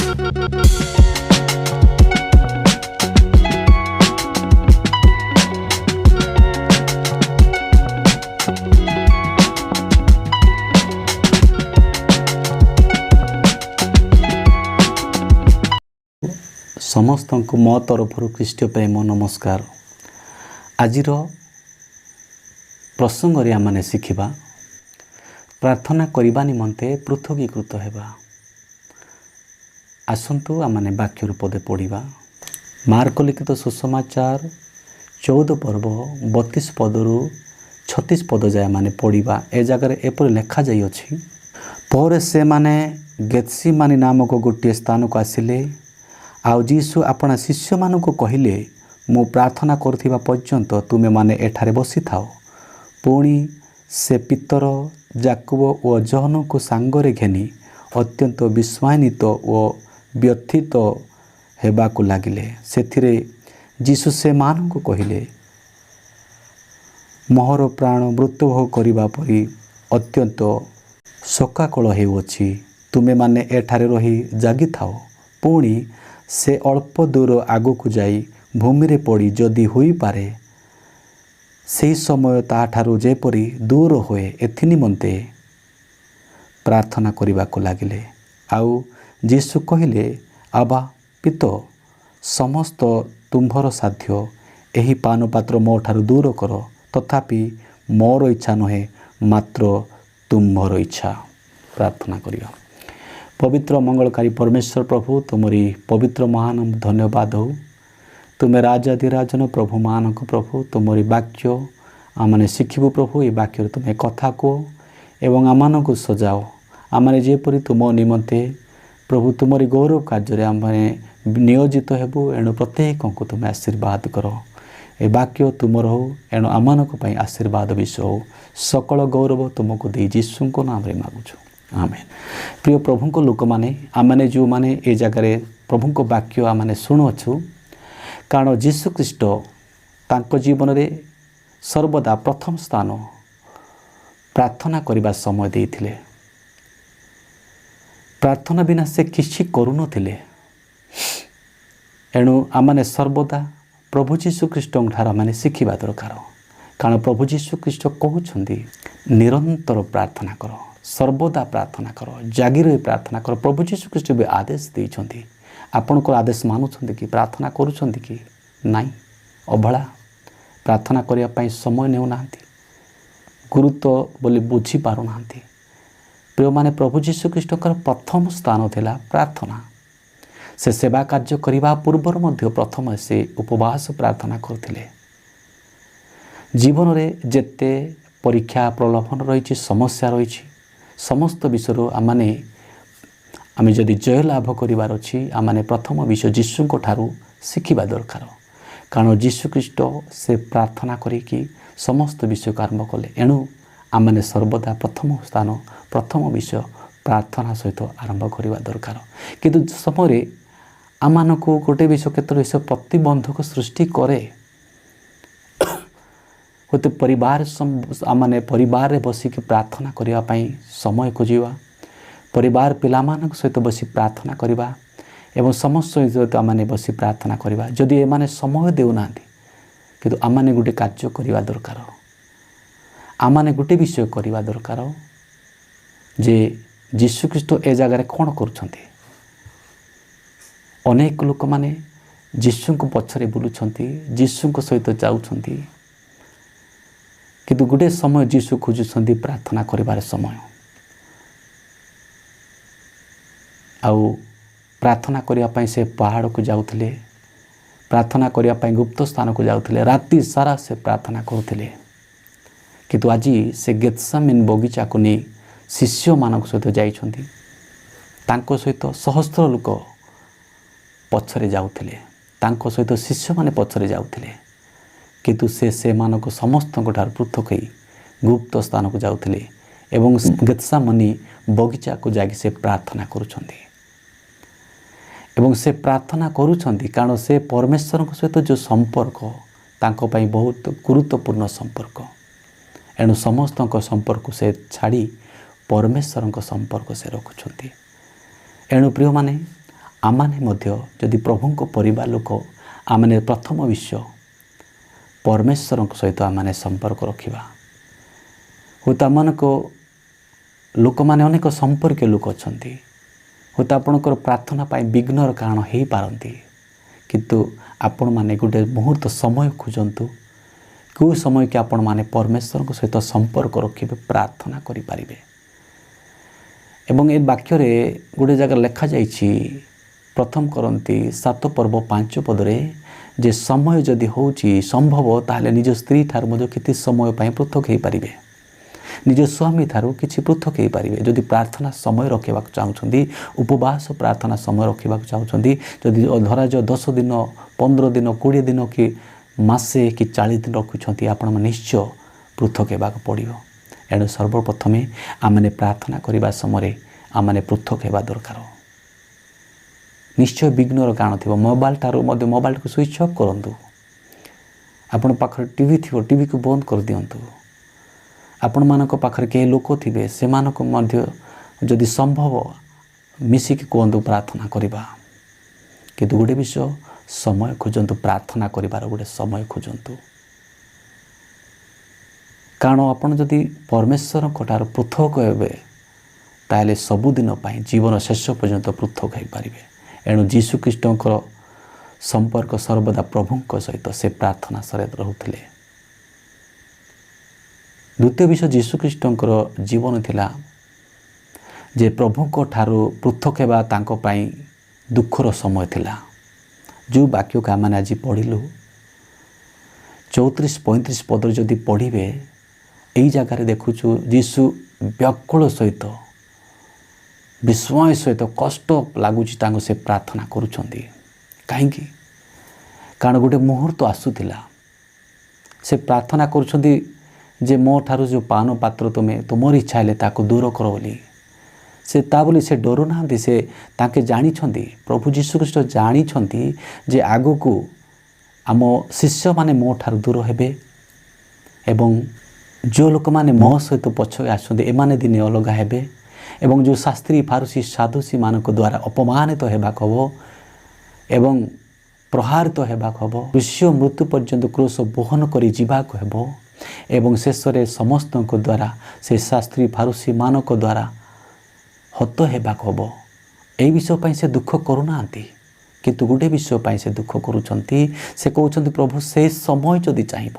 ସମସ୍ତଙ୍କୁ ମୋ ତରଫରୁ ଖ୍ରୀଷ୍ଟ ପ୍ରେମ ନମସ୍କାର। ଆଜିର ପ୍ରସଙ୍ଗରେ ଆମମାନେ ଶିଖିବା ପ୍ରାର୍ଥନା କରିବା ନିମନ୍ତେ ପୃଥକୀକୃତ ହେବା। ଆସନ୍ତୁ, ଆମମାନେ ବାକ୍ୟରୁ ପଦେ ପଢ଼ିବା। ମାର୍କ ଲିଖିତ ସୁସମାଚାର 14 ପର୍ବ 32 ପଦରୁ 36 ପଦ ଯାଏ ମାନେ ପଢ଼ିବା। ଏ ଜାଗାରେ ଏପରି ଲେଖାଯାଇଅଛି, ପରେ ସେମାନେ ଗେତ୍ସିମାନି ନାମକ ଗୋଟିଏ ସ୍ଥାନକୁ ଆସିଲେ। ଆଉ ଯୀଶୁ ଆପଣା ଶିଷ୍ୟମାନଙ୍କୁ କହିଲେ, ମୁଁ ପ୍ରାର୍ଥନା କରୁଥିବା ପର୍ଯ୍ୟନ୍ତ ତୁମେମାନେ ଏଠାରେ ବସିଥାଅ। ପୁଣି ସେ ପିତର, ଜାକୁବ ଓ ଯୋହନଙ୍କୁ ସାଙ୍ଗରେ ଘେନି ଅତ୍ୟନ୍ତ ବିସ୍ମୟାନ୍ୱିତ ଓ ବ୍ୟଥିତ ହେବାକୁ ଲାଗିଲେ। ସେଥିରେ ଯୀଶୁ ସେମାନଙ୍କୁ କହିଲେ, ମୋହର ପ୍ରାଣ ମୃତ୍ୟୁଭୋଗ କରିବା ପରି ଅତ୍ୟନ୍ତ ଶୋକାକୁଳ ହେଉଅଛି। ତୁମେମାନେ ଏଠାରେ ରହି ଜାଗିଥାଅ। ପୁଣି ସେ ଅଳ୍ପ ଦୂର ଆଗକୁ ଯାଇ ଭୂମିରେ ପଡ଼ି ଯଦି ହୋଇପାରେ ସେହି ସମୟ ତାହାଠାରୁ ଯେପରି ଦୂର ହୁଏ, ଏଥି ନିମନ୍ତେ ପ୍ରାର୍ଥନା କରିବାକୁ ଲାଗିଲେ। ଆଉ ଯୀଶୁ କହିଲେ, ଆବା ପିତଃ, ସମସ୍ତ ତୁମ୍ଭର ସାଧ୍ୟ। ଏହି ପାନପାତ୍ର ମୋ ଠାରୁ ଦୂର କର। ତଥାପି ମୋର ଇଚ୍ଛା ନୁହେଁ, ମାତ୍ର ତୁମ୍ଭର ଇଚ୍ଛା। ପ୍ରାର୍ଥନା କରିବା। ପବିତ୍ର ମଙ୍ଗଳକାରୀ ପରମେଶ୍ୱର ପ୍ରଭୁ, ତୁମରି ପବିତ୍ର ମହାନ ଧନ୍ୟବାଦ ହେଉ। ତୁମେ ରାଜାଧିରାଜନ ପ୍ରଭୁମାନଙ୍କ ପ୍ରଭୁ। ତୁମରି ବାକ୍ୟ ଆମମାନେ ଶିଖିବୁ ପ୍ରଭୁ। ଏ ବାକ୍ୟରେ ତୁମେ କଥା କୁହ ଏବଂ ଆମମାନଙ୍କୁ ସଜାଅ। ଆମମାନେ ଯେପରି ତୁମ ନିମନ୍ତେ ପ୍ରଭୁ ତୁମରି ଗୌରବ କାର୍ଯ୍ୟରେ ଆମମାନେ ନିୟୋଜିତ ହେବୁ। ଏଣୁ ପ୍ରତ୍ୟେକଙ୍କୁ ତୁମେ ଆଶୀର୍ବାଦ କର। ଏ ବାକ୍ୟ ତୁମର ହଉ, ଏଣୁ ଆମମାନଙ୍କ ପାଇଁ ଆଶୀର୍ବାଦ ବିଷୟ ହଉ। ସକଳ ଗୌରବ ତୁମକୁ ଦେଇ ଯୀଶୁଙ୍କ ନାମରେ ମାଗୁଛୁ, ଆମେନ୍। ପ୍ରିୟ ପ୍ରଭୁଙ୍କ ଲୋକମାନେ, ଆମମାନେ ଯେଉଁମାନେ ଏ ଜାଗାରେ ପ୍ରଭୁଙ୍କ ବାକ୍ୟ ଆମମାନେ ଶୁଣୁଅଛୁ, କାରଣ ଯୀଶୁଖ୍ରୀଷ୍ଟ ତାଙ୍କ ଜୀବନରେ ସର୍ବଦା ପ୍ରଥମ ସ୍ଥାନ ପ୍ରାର୍ଥନା କରିବା ସମୟ ଦେଇଥିଲେ। ପ୍ରାର୍ଥନା ବିନା ସେ କିଛି କରୁନଥିଲେ। ଏଣୁ ଆମମାନେ ସର୍ବଦା ପ୍ରଭୁ ଯୀଶୁ ଖ୍ରୀଷ୍ଟଙ୍କ ଠାରୁ ଆମେ ଶିଖିବା ଦରକାର। କାରଣ ପ୍ରଭୁ ଯୀଶୁ ଖ୍ରୀଷ୍ଟ କହୁଛନ୍ତି, ନିରନ୍ତର ପ୍ରାର୍ଥନା କର, ସର୍ବଦା ପ୍ରାର୍ଥନା କର, ଜାଗି ରହି ପ୍ରାର୍ଥନା କର। ପ୍ରଭୁ ଯୀଶୁ ଖ୍ରୀଷ୍ଟ ବି ଆଦେଶ ଦେଇଛନ୍ତି। ଆପଣଙ୍କର ଆଦେଶ ମାନୁଛନ୍ତି କି? ପ୍ରାର୍ଥନା କରୁଛନ୍ତି କି ନାଇଁ? ଅବହେଳା, ପ୍ରାର୍ଥନା କରିବା ପାଇଁ ସମୟ ନେଉନାହାନ୍ତି, ଗୁରୁତ୍ୱ ବୋଲି ବୁଝିପାରୁନାହାନ୍ତି। ପ୍ରିୟମାନେ, ପ୍ରଭୁ ଯୀଶୁ ଖ୍ରୀଷ୍ଟଙ୍କର ପ୍ରଥମ ସ୍ଥାନ ଥିଲା ପ୍ରାର୍ଥନା। ସେ ସେବା କାର୍ଯ୍ୟ କରିବା ପୂର୍ବରୁ ମଧ୍ୟ ପ୍ରଥମେ ସେ ଉପବାସ ପ୍ରାର୍ଥନା କରୁଥିଲେ। ଜୀବନରେ ଯେତେ ପରୀକ୍ଷା ପ୍ରଲୋଭନ ରହିଛି, ସମସ୍ୟା ରହିଛି, ସମସ୍ତ ବିଷୟରୁ ଆମମାନେ ଆମେ ଯଦି ଜୟ ଲାଭ କରିବାର ଅଛି, ଆମମାନେ ପ୍ରଥମ ବିଷୟ ଯୀଶୁଙ୍କ ଠାରୁ ଶିଖିବା ଦରକାର। କାରଣ ଯୀଶୁଖ୍ରୀଷ୍ଟ ସେ ପ୍ରାର୍ଥନା କରିକି ସମସ୍ତ ବିଷୟକୁ ଆରମ୍ଭ କଲେ। ଏଣୁ ଆମମାନେ ସର୍ବଦା ପ୍ରଥମ ସ୍ଥାନ, ପ୍ରଥମ ବିଷୟ ପ୍ରାର୍ଥନା ସହିତ ଆରମ୍ଭ କରିବା ଦରକାର। କିନ୍ତୁ ସମୟରେ ଆମମାନଙ୍କୁ ଗୋଟେ ବିଷୟ, କେତେଟା ବିଷୟ ପ୍ରତିବନ୍ଧକ ସୃଷ୍ଟି କରେ। ହୁଏତ ପରିବାର, ଆମମାନେ ପରିବାରରେ ବସିକି ପ୍ରାର୍ଥନା କରିବା ପାଇଁ ସମୟ ଖୋଜିବା, ପରିବାର ପିଲାମାନଙ୍କ ସହିତ ବସି ପ୍ରାର୍ଥନା କରିବା ଏବଂ ସମସ୍ତ ସହିତ ଆମମାନେ ବସି ପ୍ରାର୍ଥନା କରିବା। ଯଦି ଏମାନେ ସମୟ ଦେଉନାହାନ୍ତି, କିନ୍ତୁ ଆମମାନେ ଗୋଟେ କାର୍ଯ୍ୟ କରିବା ଦରକାର। ଆମମାନେ ଗୋଟେ ବିଷୟ କରିବା ଦରକାର ଯେ ଯୀଶୁଖ୍ରୀଷ୍ଟ ଏ ଜାଗାରେ କ'ଣ କରୁଛନ୍ତି। ଅନେକ ଲୋକମାନେ ଯୀଶୁଙ୍କ ପଛରେ ବୁଲୁଛନ୍ତି, ଯୀଶୁଙ୍କ ସହିତ ଯାଉଛନ୍ତି, କିନ୍ତୁ ଗୋଟେ ସମୟ ଯୀଶୁ ଖୋଜୁଛନ୍ତି ପ୍ରାର୍ଥନା କରିବାର ସମୟ। ଆଉ ପ୍ରାର୍ଥନା କରିବା ପାଇଁ ସେ ପାହାଡ଼କୁ ଯାଉଥିଲେ, ପ୍ରାର୍ଥନା କରିବା ପାଇଁ ଗୁପ୍ତ ସ୍ଥାନକୁ ଯାଉଥିଲେ। ରାତି ସାରା ସେ ପ୍ରାର୍ଥନା କରୁଥିଲେ। କିନ୍ତୁ ଆଜି ସେ ଗେତ୍ସାମିନ୍ ବଗିଚାକୁ ନେଇ ଶିଷ୍ୟମାନଙ୍କ ସହିତ ଯାଇଛନ୍ତି। ତାଙ୍କ ସହିତ ସହସ୍ର ଲୋକ ପଛରେ ଯାଉଥିଲେ, ତାଙ୍କ ସହିତ ଶିଷ୍ୟମାନେ ପଛରେ ଯାଉଥିଲେ, କିନ୍ତୁ ସେ ସେମାନଙ୍କ ସମସ୍ତଙ୍କ ଠାରୁ ପୃଥକ ହୋଇ ଗୁପ୍ତ ସ୍ଥାନକୁ ଯାଉଥିଲେ ଏବଂ ଗେତ୍ସାମନି ବଗିଚାକୁ ଯାଇକି ସେ ପ୍ରାର୍ଥନା କରୁଛନ୍ତି। ଏବଂ ସେ ପ୍ରାର୍ଥନା କରୁଛନ୍ତି, କାରଣ ସେ ପରମେଶ୍ୱରଙ୍କ ସହିତ ଯେଉଁ ସମ୍ପର୍କ ତାଙ୍କ ପାଇଁ ବହୁତ ଗୁରୁତ୍ୱପୂର୍ଣ୍ଣ ସମ୍ପର୍କ। ଏଣୁ ସମସ୍ତଙ୍କ ସମ୍ପର୍କ ସେ ଛାଡ଼ି ପରମେଶ୍ୱରଙ୍କ ସମ୍ପର୍କ ସେ ରଖୁଛନ୍ତି। ଏଣୁ ପ୍ରିୟମାନେ, ଆମମାନେ ମଧ୍ୟ ଯଦି ପ୍ରଭୁଙ୍କ ପରିବାର ଲୋକ, ଆମମାନେ ପ୍ରଥମ ବିଷୟ ପରମେଶ୍ୱରଙ୍କ ସହିତ ଆମମାନେ ସମ୍ପର୍କ ରଖିବା। ହୁଏତ ଆମମାନଙ୍କ ଲୋକମାନେ ଅନେକ ସମ୍ପର୍କୀୟ ଲୋକ ଅଛନ୍ତି, ହୁଏତ ଆପଣଙ୍କର ପ୍ରାର୍ଥନା ପାଇଁ ବିଘ୍ନର କାରଣ ହେଇପାରନ୍ତି, କିନ୍ତୁ ଆପଣମାନେ ଗୋଟେ ମୁହୂର୍ତ୍ତ ସମୟ ଖୋଜନ୍ତୁ, କେଉଁ ସମୟ କି ଆପଣମାନେ ପରମେଶ୍ୱରଙ୍କ ସହିତ ସମ୍ପର୍କ ରଖିବେ, ପ୍ରାର୍ଥନା କରିପାରିବେ। ଏବଂ ଏ ବାକ୍ୟରେ ଗୋଟେ ଜାଗାରେ ଲେଖାଯାଇଛି, ପ୍ରଥମ କରିନ୍ଥୀୟ 7 ପର୍ବ 5 ପଦରେ, ଯେ ସମୟ ଯଦି ହେଉଛି ସମ୍ଭବ, ତାହେଲେ ନିଜ ସ୍ତ୍ରୀ ଠାରୁ ମଧ୍ୟ କିଛି ସମୟ ପାଇଁ ପୃଥକ ହେଇପାରିବେ, ନିଜ ସ୍ୱାମୀ ଠାରୁ କିଛି ପୃଥକ ହେଇପାରିବେ। ଯଦି ପ୍ରାର୍ଥନା ସମୟ ରଖିବାକୁ ଚାହୁଁଛନ୍ତି, ଉପବାସ ପ୍ରାର୍ଥନା ସମୟ ରଖିବାକୁ ଚାହୁଁଛନ୍ତି, ଯଦି ଧରାଯାଉ 10 ଦିନ, 15 ଦିନ, 20 ଦିନ କି ମାସେ କି 40 ଦିନ ରଖୁଛନ୍ତି, ଆପଣମାନେ ନିଶ୍ଚୟ ପୃଥକ ହେବାକୁ ପଡ଼ିବ। ଏଣୁ ସର୍ବପ୍ରଥମେ ଆମେମାନେ ପ୍ରାର୍ଥନା କରିବା ସମୟରେ ଆମେମାନେ ପୃଥକ ହେବା ଦରକାର। ନିଶ୍ଚୟ ବିଘ୍ନର କାରଣ ଥିବ। ମୋବାଇଲ ଠାରୁ ମଧ୍ୟ ମୋବାଇଲକୁ ସୁଇଚ୍ ଅଫ୍ କରନ୍ତୁ। ଆପଣ ପାଖରେ ଟିଭି ଥିବ, ଟିଭିକୁ ବନ୍ଦ କରିଦିଅନ୍ତୁ। ଆପଣମାନଙ୍କ ପାଖରେ କେହି ଲୋକ ଥିବେ, ସେମାନଙ୍କୁ ମଧ୍ୟ ଯଦି ସମ୍ଭବ ମିଶିକି କୁହନ୍ତୁ ପ୍ରାର୍ଥନା କରିବା। କିନ୍ତୁ ଗୋଟେ ବିଷୟ, ସମୟ ଖୋଜନ୍ତୁ, ପ୍ରାର୍ଥନା କରିବାର ଗୋଟେ ସମୟ ଖୋଜନ୍ତୁ। କାରଣ ଆପଣ ଯଦି ପରମେଶ୍ୱରଙ୍କ ଠାରୁ ପୃଥକ ହେବେ, ତାହେଲେ ସବୁଦିନ ପାଇଁ ଜୀବନ ଶେଷ ପର୍ଯ୍ୟନ୍ତ ପୃଥକ ହୋଇପାରିବେ। ଏଣୁ ଯୀଶୁଖ୍ରୀଷ୍ଟଙ୍କର ସମ୍ପର୍କ ସର୍ବଦା ପ୍ରଭୁଙ୍କ ସହିତ, ସେ ପ୍ରାର୍ଥନା ସରେ ରହୁଥିଲେ। ଦ୍ୱିତୀୟ ବିଷୟ, ଯୀଶୁଖ୍ରୀଷ୍ଟଙ୍କର ଜୀବନ ଥିଲା ଯେ ପ୍ରଭୁଙ୍କ ଠାରୁ ପୃଥକ ହେବା ତାଙ୍କ ପାଇଁ ଦୁଃଖର ସମୟ ଥିଲା। ଯେଉଁ ବାକ୍ୟକୁ ଆମେମାନେ ଆଜି ପଢ଼ିଲୁ, 34 35 ପଦରେ ଯଦି ପଢ଼ିବେ, ଏଇ ଜାଗାରେ ଦେଖୁଛୁ ଯୀଶୁ ବ୍ୟାକୁଳ ସହିତ, ବିସ୍ମୟ ସହିତ, କଷ୍ଟ ଲାଗୁଛି ତାଙ୍କୁ, ସେ ପ୍ରାର୍ଥନା କରୁଛନ୍ତି। କାହିଁକି? କାରଣ ଗୋଟେ ମୁହୂର୍ତ୍ତ ଆସୁଥିଲା, ସେ ପ୍ରାର୍ଥନା କରୁଛନ୍ତି ଯେ ମୋ ଠାରୁ ଯେଉଁ ପାନ ପାତ୍ର ତୁମେ ତୁମର ଇଚ୍ଛା ହେଲେ ତାକୁ ଦୂର କର ବୋଲି। ସେ ତା ବୋଲି ସେ ଡରୁନାହାନ୍ତି। ସେ ତାଙ୍କେ ଜାଣିଛନ୍ତି, ପ୍ରଭୁ ଯୀଶୁଖ୍ରୀଷ୍ଟ ଜାଣିଛନ୍ତି ଯେ ଆଗକୁ ଆମ ଶିଷ୍ୟମାନେ ମୋ ଠାରୁ ଦୂର ହେବେ ଏବଂ ଯେଉଁ ଲୋକମାନେ ମୋ ସହିତ ପଛରେ ଆସୁଛନ୍ତି, ଏମାନେ ଦିନେ ଅଲଗା ହେବେ ଏବଂ ଯେଉଁ ଶାସ୍ତ୍ରୀ, ଫାରୁସି, ସାଦ୍ଦୂକୀମାନଙ୍କ ଦ୍ୱାରା ଅପମାନିତ ହେବାକୁ ହେବ ଏବଂ ପ୍ରହାରିତ ହେବାକୁ ହେବ, କ୍ରୁଶ ମୃତ୍ୟୁ ପର୍ଯ୍ୟନ୍ତ କ୍ରୁଶ ବହନ କରି ଯିବାକୁ ହେବ ଏବଂ ଶେଷରେ ସମସ୍ତଙ୍କ ଦ୍ୱାରା, ସେ ଶାସ୍ତ୍ରୀ ଫାରୁସିମାନଙ୍କ ଦ୍ୱାରା ହତ ହେବାକୁ ହେବ। ଏହି ବିଷୟ ପାଇଁ ସେ ଦୁଃଖ କରୁନାହାନ୍ତି, କିନ୍ତୁ ଗୋଟେ ବିଷୟ ପାଇଁ ସେ ଦୁଃଖ କରୁଛନ୍ତି। ସେ କହୁଛନ୍ତି, ପ୍ରଭୁ, ସେ ସମୟ ଯଦି ଚାହିଁବ,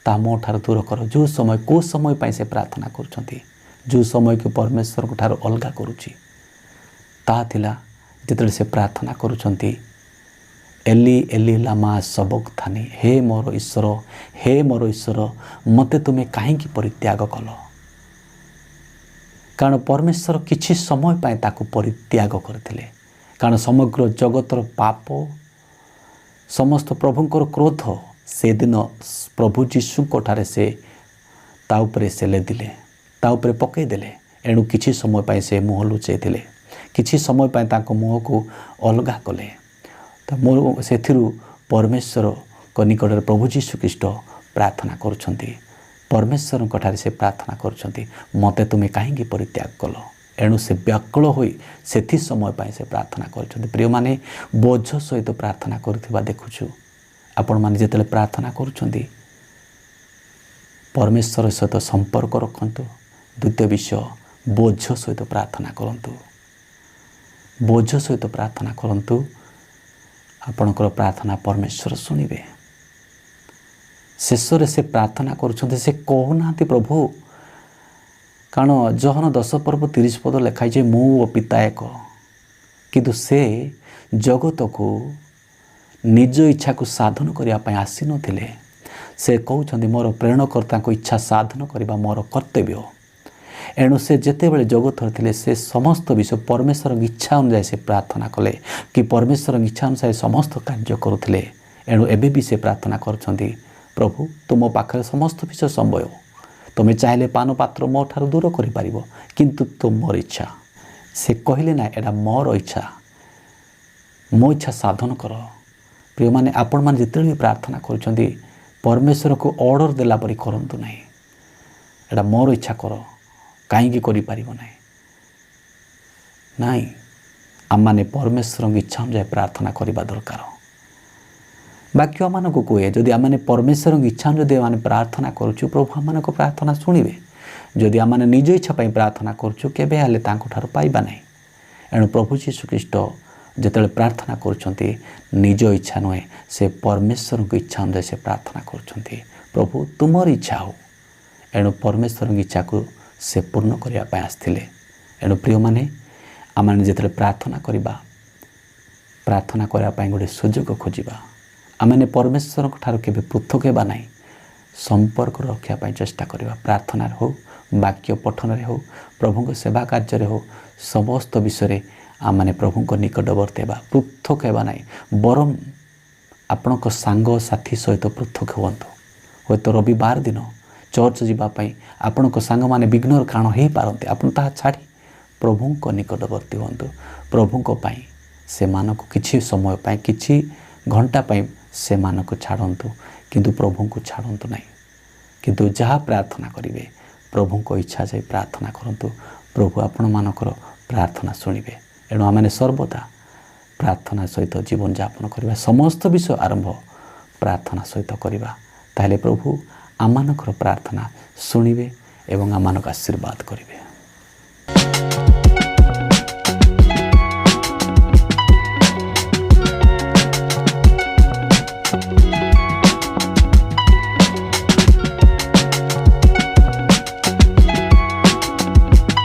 ତାହା ମୋ ଠାରୁ ଦୂର କର। ଯେଉଁ ସମୟ, କେଉଁ ସମୟ ପାଇଁ ସେ ପ୍ରାର୍ଥନା କରୁଛନ୍ତି? ଯେଉଁ ସମୟକୁ ପରମେଶ୍ୱରଙ୍କ ଠାରୁ ଅଲଗା କରୁଛି, ତାହା ଥିଲା ଯେତେବେଳେ ସେ ପ୍ରାର୍ଥନା କରୁଛନ୍ତି, "ଏଲି ଏଲି ଲାମା ସବକ୍ଥାନି", ହେ ମୋର ଈଶ୍ୱର, ହେ ମୋର ଈଶ୍ୱର, ମୋତେ ତୁମେ କାହିଁକି ପରିତ୍ୟାଗ କଲ? କାରଣ ପରମେଶ୍ୱର କିଛି ସମୟ ପାଇଁ ତାକୁ ପରିତ୍ୟାଗ କରିଥିଲେ। କାରଣ ସମଗ୍ର ଜଗତର ପାପ, ସମସ୍ତ ପ୍ରଭୁଙ୍କର କ୍ରୋଧ ସେଦିନ ପ୍ରଭୁ ଯୀଶୁଙ୍କ ଠାରେ ସେ ତା ଉପରେ ସେ ଲେଦିଲେ, ତା ଉପରେ ପକାଇଦେଲେ। ଏଣୁ କିଛି ସମୟ ପାଇଁ ସେ ମୁହଁ ଲୁଚେଇଥିଲେ, କିଛି ସମୟ ପାଇଁ ତାଙ୍କ ମୁହଁକୁ ଅଲଗା କଲେ। ତ ମୋର ସେଥିରୁ ପରମେଶ୍ୱରଙ୍କ ନିକଟରେ ପ୍ରଭୁ ଯୀଶୁ ଖ୍ରୀଷ୍ଟ ପ୍ରାର୍ଥନା କରୁଛନ୍ତି। ପରମେଶ୍ୱରଙ୍କ ଠାରେ ସେ ପ୍ରାର୍ଥନା କରୁଛନ୍ତି, ମୋତେ ତୁମେ କାହିଁକି ପରିତ୍ୟାଗ କଲ? ଏଣୁ ସେ ବ୍ୟାକୁଳ ହୋଇ ସେଥି ସମୟ ପାଇଁ ସେ ପ୍ରାର୍ଥନା କରୁଛନ୍ତି। ପ୍ରିୟମାନେ, ବୋଝ ସହିତ ପ୍ରାର୍ଥନା କରୁଥିବା ଦେଖୁଛୁ। ଆପଣମାନେ ଯେତେବେଳେ ପ୍ରାର୍ଥନା କରୁଛନ୍ତି, ପରମେଶ୍ୱର ସହିତ ସମ୍ପର୍କ ରଖନ୍ତୁ। ଦ୍ୱିତୀୟ ବିଷୟ, ବୋଝ ସହିତ ପ୍ରାର୍ଥନା କରନ୍ତୁ। ବୋଝ ସହିତ ପ୍ରାର୍ଥନା କରନ୍ତୁ, ଆପଣଙ୍କର ପ୍ରାର୍ଥନା ପରମେଶ୍ୱର ଶୁଣିବେ। ଶେଷରେ ସେ ପ୍ରାର୍ଥନା କରୁଛନ୍ତି। ସେ କହୁନାହାନ୍ତି ପ୍ରଭୁ, କାରଣ ଯୋହନ 10 ପର୍ବ 30 ପଦ ଲେଖା ହେଇଛି, ମୁଁ ଓ ପିତା ଏକ। କିନ୍ତୁ ସେ ଜଗତକୁ ନିଜ ଇଚ୍ଛାକୁ ସାଧନ କରିବା ପାଇଁ ଆସିନଥିଲେ। ସେ କହୁଛନ୍ତି, ମୋର ପ୍ରେରଣକର୍ତ୍ତାଙ୍କ ଇଚ୍ଛା ସାଧନ କରିବା ମୋର କର୍ତ୍ତବ୍ୟ। ଏଣୁ ସେ ଯେତେବେଳେ ଜଗତରେ ଥିଲେ, ସେ ସମସ୍ତ ବିଷୟ ପରମେଶ୍ୱରଙ୍କ ଇଚ୍ଛା ଅନୁଯାୟୀ ସେ ପ୍ରାର୍ଥନା କଲେ କି ପରମେଶ୍ୱରଙ୍କ ଇଚ୍ଛା ଅନୁସାରେ ସମସ୍ତ କାର୍ଯ୍ୟ କରୁଥିଲେ। ଏଣୁ ଏବେ ବି ସେ ପ୍ରାର୍ଥନା କରୁଛନ୍ତି, ପ୍ରଭୁ, ତୁମ ପାଖରେ ସମସ୍ତ ବିଷୟ ସମ୍ଭବ। ତୁମେ ଚାହିଁଲେ ପାନ ପାତ୍ର ମୋ ଠାରୁ ଦୂର କରିପାରିବ, କିନ୍ତୁ ତୁମର ଇଚ୍ଛା। ସେ କହିଲେ ନା, ଏଇଟା ମୋର ଇଚ୍ଛା, ମୋ ଇଚ୍ଛା ସାଧନ କର। ପ୍ରିୟମାନେ, ଆପଣମାନେ ଯେତେବେଳେ ବି ପ୍ରାର୍ଥନା କରୁଛନ୍ତି, ପରମେଶ୍ୱରକୁ ଅର୍ଡ଼ର ଦେଲା ପରି କରନ୍ତୁ ନାହିଁ। ଏଇଟା ମୋର ଇଚ୍ଛା କର, କାହିଁକି କରିପାରିବ ନାହିଁ? ନାଇଁ, ଆମମାନେ ପରମେଶ୍ୱରଙ୍କ ଇଚ୍ଛା ଅନୁଯାୟୀ ପ୍ରାର୍ଥନା କରିବା ଦରକାର। ବାକ୍ୟ ଆମମାନଙ୍କୁ କୁହେ, ଯଦି ଆମମାନେ ପରମେଶ୍ୱରଙ୍କ ଇଚ୍ଛା ଅନୁଯାୟୀ ଆମେ ପ୍ରାର୍ଥନା କରୁଛୁ, ପ୍ରଭୁ ଆମମାନଙ୍କ ପ୍ରାର୍ଥନା ଶୁଣିବେ। ଯଦି ଆମମାନେ ନିଜ ଇଚ୍ଛା ପାଇଁ ପ୍ରାର୍ଥନା କରୁଛୁ, କେବେ ହେଲେ ତାଙ୍କଠାରୁ ପାଇବା ନାହିଁ। ଏଣୁ ପ୍ରଭୁ ଯୀଶୁଖ୍ରୀଷ୍ଟ ଯେତେବେଳେ ପ୍ରାର୍ଥନା କରୁଛନ୍ତି, ନିଜ ଇଚ୍ଛା ନୁହେଁ, ସେ ପରମେଶ୍ୱରଙ୍କ ଇଚ୍ଛା ଅନୁଯାୟୀ ସେ ପ୍ରାର୍ଥନା କରୁଛନ୍ତି, ପ୍ରଭୁ ତୁମର ଇଚ୍ଛା ହେଉ। ଏଣୁ ପରମେଶ୍ୱରଙ୍କ ଇଚ୍ଛାକୁ ସେ ପୂର୍ଣ୍ଣ କରିବା ପାଇଁ ଆସିଥିଲେ। ଏଣୁ ପ୍ରିୟମାନେ, ଆମମାନେ ଯେତେବେଳେ ପ୍ରାର୍ଥନା କରିବା, ପ୍ରାର୍ଥନା କରିବା ପାଇଁ ଗୋଟେ ସୁଯୋଗ ଖୋଜିବା। ଆମେମାନେ ପରମେଶ୍ୱରଙ୍କ ଠାରୁ କେବେ ପୃଥକ ହେବା ନାହିଁ, ସମ୍ପର୍କ ରଖିବା ପାଇଁ ଚେଷ୍ଟା କରିବା। ପ୍ରାର୍ଥନାରେ ହେଉ, ବାକ୍ୟ ପଠନରେ ହେଉ, ପ୍ରଭୁଙ୍କ ସେବା କାର୍ଯ୍ୟରେ ହେଉ, ସମସ୍ତ ବିଷୟରେ ଆମମାନେ ପ୍ରଭୁଙ୍କ ନିକଟବର୍ତ୍ତୀ ହେବା, ପୃଥକ ହେବା ନାହିଁ। ବରଂ ଆପଣଙ୍କ ସାଙ୍ଗସାଥି ସହିତ ପୃଥକ ହୁଅନ୍ତୁ। ହୁଏତ ରବିବାର ଦିନ ଚର୍ଚ୍ଚ ଯିବା ପାଇଁ ଆପଣଙ୍କ ସାଙ୍ଗମାନେ ବିଘ୍ନର କାରଣ ହୋଇପାରନ୍ତି। ଆପଣ ତାହା ଛାଡ଼ି ପ୍ରଭୁଙ୍କ ନିକଟବର୍ତ୍ତୀ ହୁଅନ୍ତୁ। ପ୍ରଭୁଙ୍କ ପାଇଁ ସେମାନଙ୍କୁ କିଛି ସମୟ ପାଇଁ, କିଛି ଘଣ୍ଟା ପାଇଁ ସେମାନଙ୍କୁ ଛାଡ଼ନ୍ତୁ, କିନ୍ତୁ ପ୍ରଭୁଙ୍କୁ ଛାଡ଼ନ୍ତୁ ନାହିଁ। କିନ୍ତୁ ଯାହା ପ୍ରାର୍ଥନା କରିବେ, ପ୍ରଭୁଙ୍କ ଇଚ୍ଛା ଯାଇ ପ୍ରାର୍ଥନା କରନ୍ତୁ। ପ୍ରଭୁ ଆପଣମାନଙ୍କର ପ୍ରାର୍ଥନା ଶୁଣିବେ। ଏଣୁ ଆମେମାନେ ସର୍ବଦା ପ୍ରାର୍ଥନା ସହିତ ଜୀବନଯାପନ କରିବା। ସମସ୍ତ ବିଷୟ ଆରମ୍ଭ ପ୍ରାର୍ଥନା ସହିତ କରିବା, ତାହେଲେ ପ୍ରଭୁ ଆମମାନଙ୍କର ପ୍ରାର୍ଥନା ଶୁଣିବେ ଏବଂ ଆମମାନଙ୍କୁ ଆଶୀର୍ବାଦ କରିବେ।